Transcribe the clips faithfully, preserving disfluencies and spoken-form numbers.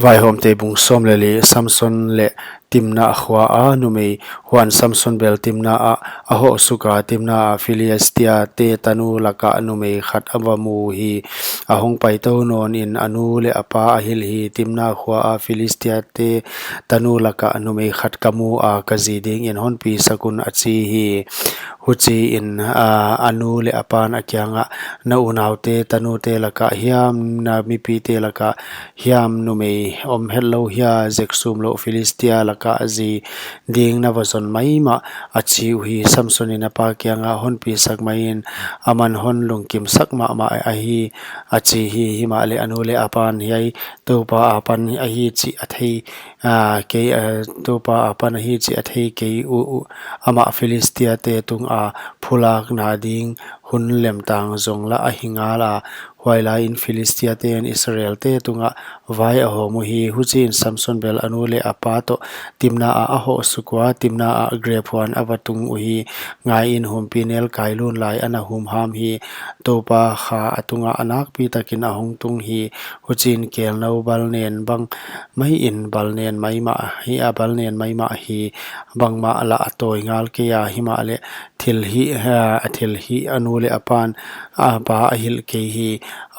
Vaihawmte bung sawm leh li. Samson leh Timna khua a numei. Huan Samson bel Timna ah a hoh suk a, Timna ah Philistia te tanu laka numei khat a va mu hi. A hong paitou nawn in a nu leh a pa a hilh hi. Timna khua a Philistia te tanu laka numei khat ka mu a, ka zi dingin hon pi sak un, a chi hi. Huchiin, a, a nu leh a pan a kiangah, na unaute tanute laka hiam, na mipite laka hiam numei om hetlou hia, zek sumlouh Philistia laka zi ding na va zon maimah, a chi uhi. Samsonin a pa kiangah, hon pi sak mai in, aman hon lungkim sak mahmah ahi, a chi hi. Himahleh a nu leh a pan hiai Toupa apan ahi chih a thei, a, kei, a, Toupa apan ahi chih a thei kei uh, uh, amah Philistia te tunga phulakna ding hun lemtang zong lah ahi ngal a, huai laiin Philistia ten Israel te tungah vai a hawm uhi. Huchiin Samson bel a nu leh a pa toh Timna ah a hoh suk ua, Timna ah grep huan a va tung uhi. Ngaiin, humpinelkai lun lai ana humham hi. Toupa kha a tungah a nakpi takin a hong tung hi. Huchiin kelnou bal nen bang maiin bal nen maimah hi, a bal nen maimah hi. Bangmah lah a tawi ngal kei a, himahleh thil hih, a, a thil hih a nu leh a pan, a pa a hilh kei hi.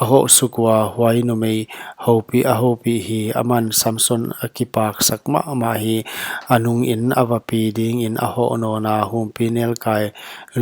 A hoh suk ua, huai numei houpih, a houpih hi. Aman Samson a kipak sak mahmah hi. A nungin a va pi dingin a hoh nawn a, humpinelkai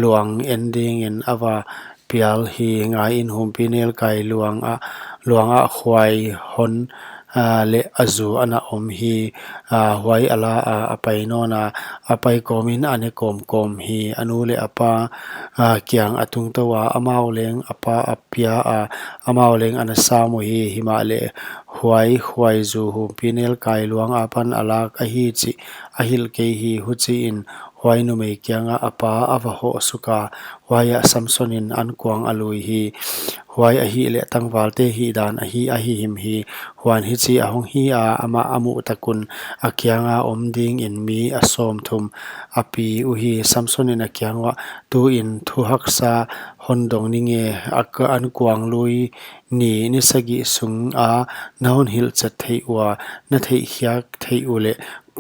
luang en dingin a va pial hi. Ngaiin, humpinelkai luang ah, luang ah khuai hon, a, leh a zu ana om hi. A, huai a la a, a pai nawn a, a pai kawmin a ne kawmkawm hi. A nu leh a pa, a, kiang a tungtou a, amau leng a pa a pia a, amau leng ana sam uhi. Himahleh huai khuai zu humpinelkai luang apan a lak ahi chih a hilh kei hi. Huchiin huai numei kiangah a pa a va hoh suk a, huaiah Samsonin ankuang a lui hi. Huai ahihleh tangvalte hihdan ahi, a hihhim hi. Huan hichi a hong hi a, amah a muh tak un a kianga om dingin mi a sawmthum a pi uhi. Samsonin a kiang uah, tuin thu haksa hon dong ni nge, a ka, ankuang lui ni, ni sagih sunga na hon hilhchet theih ua, na theihkhiak theih uleh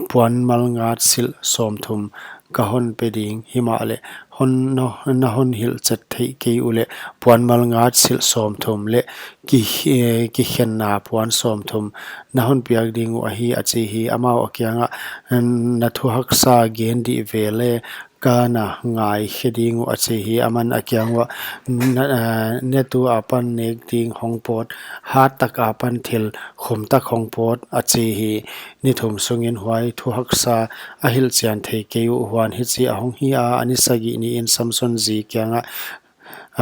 puan malngat silh sawmthum ka hon pe ding. Himahleh hon, na, na hon hilhchet theih kei uleh puan malngat silh sawmthum leh ki, eh, kikhenna puan sawmthum na hon piak ding uh ahi, a chi hi. Amau a kiangah, na thu haksa gen dih ve leh ka na ngaikhe ding uh, a chi hi. Aman a kiang uah, na, eh, ne tu apan nek ding hong pawt, hat tak apan thil khum tak hong pawt, a chi hi. Ni thum sungin huai thu haksa a hilhchian thei kei uh. Huan hichi a hong hi a, a ni sagih niin Samson zi kiangah,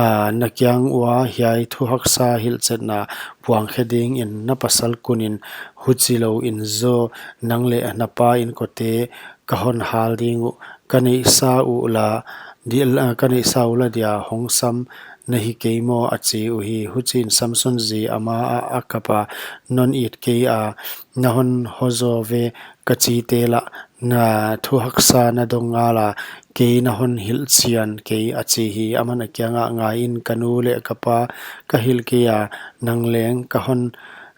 a, na kiang ua hiai thu haksa hilhchetna puangkhe dingin na pasal kunin, huchilouin zaw nang leh na pa inkote ka hon hal ding uh, ka neihsa uh la, di, ka neihsa uh la dia hong sam na hi kei maw, a chi uhi. Huchiin Samson zi a maah a kap a, non it kei a, na hon hou zaw ve, ka chite lah na thu haksa na dong ngal a, kei na hon hilhchian kei, a chi hi. Aman a kiangah, ngaiin, ka nu leh ka pa ka hilh kei a, nang leng ka hon,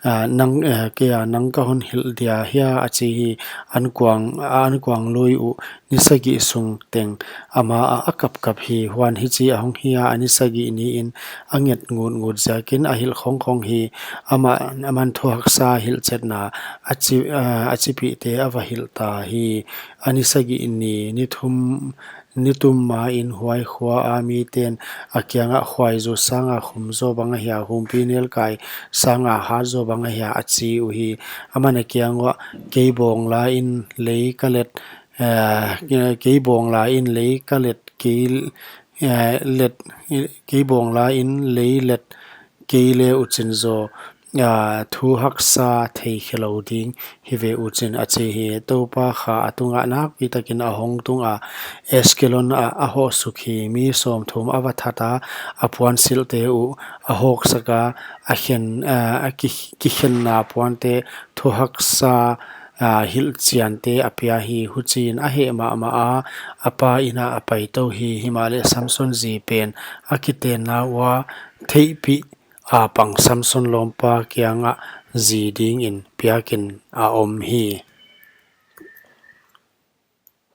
a, nang, eh, kei a, nang ka hon hilh dia hia, a chi hi. Ankuang, ankuang lui uh ni sagih sung teng a maah a kapkap hi. Huan hichi a hong hi a, a ni sagih niin a nget ngutngut ziakin a hilh khongkhong hi. Amah, aman thu haksa hilhchetna a chi, a, a chipihte a va hilh ta hi. A ni sagih ni, ni thum, ni tum main huai khua a miten a kiangah, khuaizu sanga khum zaw bang ahia, humpinelkai sanga hat zaw bang ahia, a chi uhi. Aman a kiang uah, kei bawng la in lei ka let, eh, kei bawng la in lei ka let, kei, eh, let, kei bawng la in lei let kei le uchin zaw, a, thu haksa theikhe lou ding hi ve uchin, a chi hi. Toupa kha a tungah nakpi takin a hong tung a, Ashkelon ah a hoh suk hi. Mi sawmthum a va that a, a puan silhte uh a hawksak a, a khen, a, a ki, kikhenna puante thu haksa, a, hilhchiante a pia hi. Huchiin a heh mahmah a, a pa inn ah a paitou hi. Himahleh Samson zi pen a kitenna ua theihpih a pang Samson lawmpa kiangah, ji dingin piakin a om hi.